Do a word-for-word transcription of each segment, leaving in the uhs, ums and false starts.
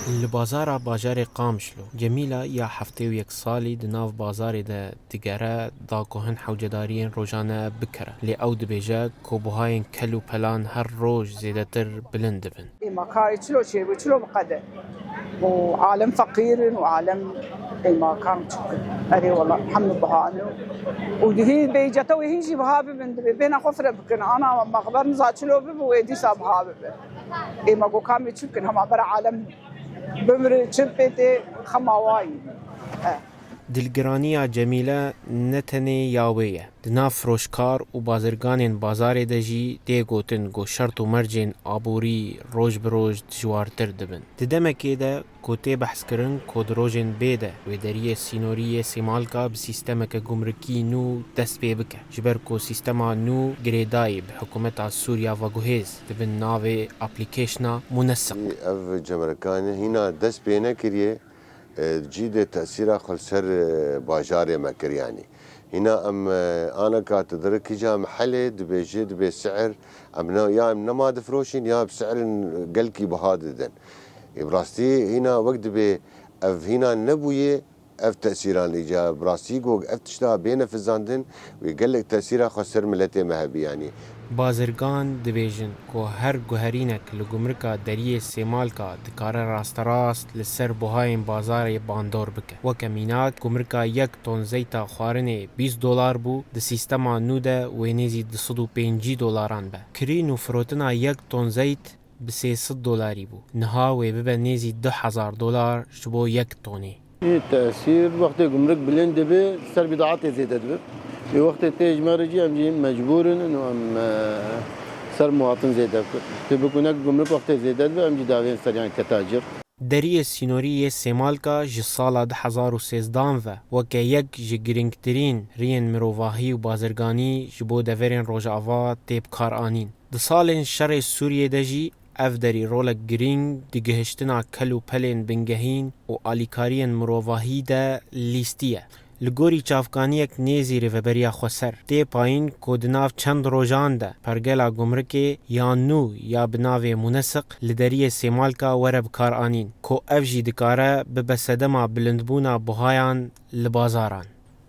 Li bazara bajarê Qamişlo, Cemîla ya heftê û yek salî di nav bazarê de digere, da ku hin hewcedariyên rojane bikire. Lê ew dibêje ku buhayên kel û pelan her roj zêdetir bilind dibin. Êma ka çilo çêbû, çilo biqede. Û alem feqîr in û alem êma kam çikin. Erê wela hemû biha in. Û dihî bêcete wê hîn jî biha bibin, dibê bêhna xwe fire bikin. Ana mexber niza çilo bibi wê dîsa biha bibi. Êma go kamê çi bikin, hema bera alem bimire, çi pê tê xema wayî. Eh. Dilgiraniya Cemîle ne tenê ya wê ye. Di nav firoşkar û bazirganên bazarê de jî tê gotin ku şert û mercên aborî roj bi roj dijwartir dibin. Di demekê de ku tê behskirin ku di rojên bê de wê deriyê sînorî yê Sêmalka bi sîstemeke gumrikî nû dest pê bike. Ji ber ku sîstema nû girêdayî bi hikûmeta Sûriya veguhêz, dibin navê aplîkeşna Munesiq. Ev cemerkan hîna dest pê nekiriye, e, cî de tesîra xwe li ser, e, bajarê me kir, yanî. Hîna em, e, aneka tu diri kîja mehelê dibêje, dibê si'ir, em ne, ya em nema difroşin, ya bi si'irên gelkî biha didin. Ê, bi rastî hîna wek dibê ev hîna nebûye, ev tesîran lê ca bi rastî ku ev tişta bêne fizandin, wê gelek tesîra xwe ser miletê me hebî, yanî. Bazirgan dibêjin ku her guherînek li gumrika deriyê Sêmalka dikare rasterast li ser buhayên bazarê bandor bike. Weke mînak, gumrika yek ton zeyta xwarinê bîst dolar bû, di sîstema nû de wê nêzî du sed û pêncî dolaran be. Kirîn û firotina yek ton zeyt bi sê sed dolarî bû. Niha wê bibe nêzî du hezar dolar ji bo yek tonê. Ê tesîr, wextê gumruk bilind dibe, ser bîdaetê zêde dibe. Ê wextê tê ji me re jî em jî mecbûr in û em, e, ser muwatin zêde bike. Tu bikunek gumruk wextê zêde dibe, em jî davên ser yan keta cir. Deriyê sînorî yê Sêmalka ji sala du hezar û sêzdehan ve weke yek ji girîngtirîn riyên mirovahî û bazirganî ji bo deverên Rojava tê bikaranîn. Di salên şerê Sûriyê de jî ev derî rolek girîng di gihiştina kel û pelên bingehîn û alîkariyên mirovahî de lîstiye. Li gorî çavkaniyek nêzî Rêveberiya Xweser, tê payîn ku di nav çend rojan de pergela gumrikê ya nû ya bi navê Munesiq li deriyê Sêmalka were bikaranîn, ku ev jî dikare bibe sedema bilindbûna buhayan li bazaran.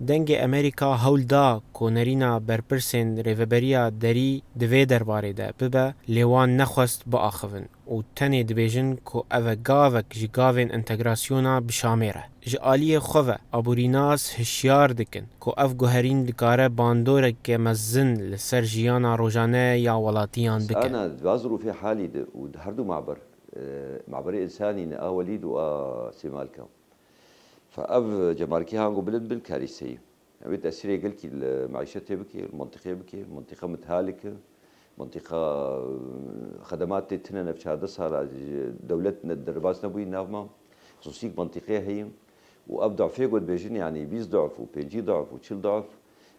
Dengê Amerîka hewl da ku nerîna berpirsên Rêveberiya Derî di vê derbarê de bibe, lê wan nexwest biaxivin û tenê dibêjin ku ev e gavek ji gavên entegrasyona bi şamêr e. Ji aliyê xwe ve aborînas hişyar dikin ku ev guherîn dikare bandoreke mezin li ser jiyana rojane ya welatiyan bike. Ana di va zirûfê halî de û di her du maber, e, maberê însanî ne, a Welîd û a Sêmalka. Fe ev cemarkî hango bilind bin karîseyî. Ev ê tesîrê gelkî li meîşetê bike, li mintîqê bike, mintîqa mithalike, mintîqa, e, xedematê tine nev çardeh sala ji dewlet ne, derbas nebûyî nav ma. Xisûsî mintîqê heye û ev du'fê ku dibêjin, yanî bîst du'f û pêncî du'f û çil du'f,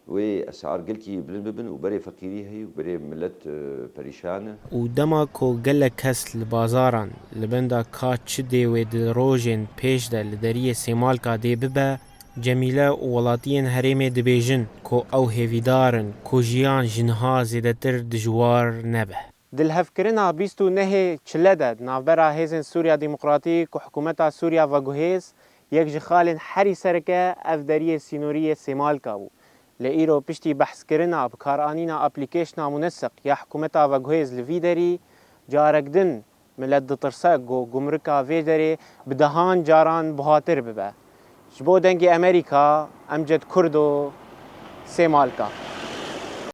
wê esar gelkî bilind bibin û berê feqîrî heye û berê milet, e, perîşan e. Û dema ku gelek kes li bazaran li benda ka çi dê wê di rojên pêş de li deriyê Sêmalka dê bibe, Cemîle û welatiyên herêmê dibêjin ku ew hêvîdar in ku jiyan ji niha zêdetir dijwar nebe. Di lihevkirina bîst û nehê çile de di navbera Hêzên Sûriya Demokratîk û Hikûmeta Sûriya veguhêz, yek ji xalên herî sereke ev deriyê sînorî yê Sêmalka bû. Lê îro piştî behskirina bikaranîna aplîkeşna Munesiq ya hikûmeta veguhêz li vî derî, carek din milet ditirse ku gumrika vê derê bi dehan caran buhatir bibe. Ji bo Dengê Amerîka, Emced Kurdo, Sêmalka.